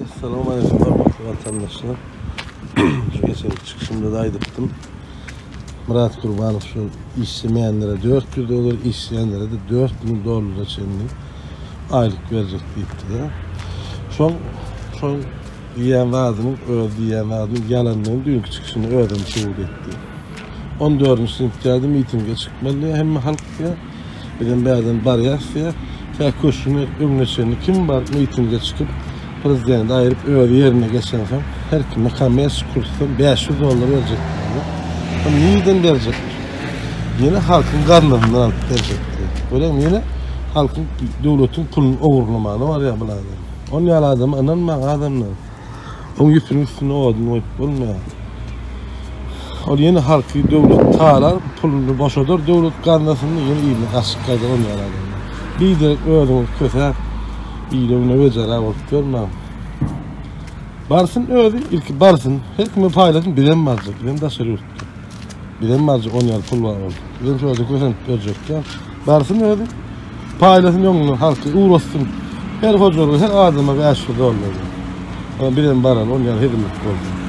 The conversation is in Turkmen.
Essalamu aleýkum hormatly watandaşlar. Şu geçenki çykyşymda da aýdypdym. Myrat Gurbanow şu işlemeýänlere 400 dollar, işleýänlere de 4000 dollara çenli aýlyk berjek diýipdi-de. Şoň şoň diýýän zadynyň öz diýýän zadynyň ýalandygyny düýnki çykyşynda özem subut etdi. 14-nji sentýabrda mitinge çykmaly diýýär hemme halk diýýär. Bizem bärden barýas diýýär. Tä köşgüň öňüne çenli kim baryp mitinge çykyp prezidenti aýryp öz ýerine geçensoň her kime kommersiýa kursdan 500 dollar berjek diýýär. Ony nirden berjek? Ýene halkyň gaznasyndan alyp berjek diýýär. Görýäňmi ýene halkyň döwletiň puluny ogurlamana barýar bu adam. Ol ýaly adama ynanmaň adamlar. Oň ýüpüniň üstünde odun goýup bolmaýar. Ol ýene halky döwlet talar, puluny boşadar döwlet gaznasyny, ýene yzyna gaçyp gaýdar ol ýaly adamlar. Biderek özüňizi kösäp, ile güne wejera bolup ýörmäň. Barsyn özi, ilki barsyn, her kime paýlasyn, bizem barjak, bizem daşary ýurtda. Bizem barjak, on ýaly pul bar bolsa. Bizem şu ýerde kösenip ýörjek ýa. Barsyn özi. Paýlasyn öňünden halky ugratsyn. Her hojalyga, her adama 500 dollardan. Bizem baraly, on ýaly hezillik bolsun.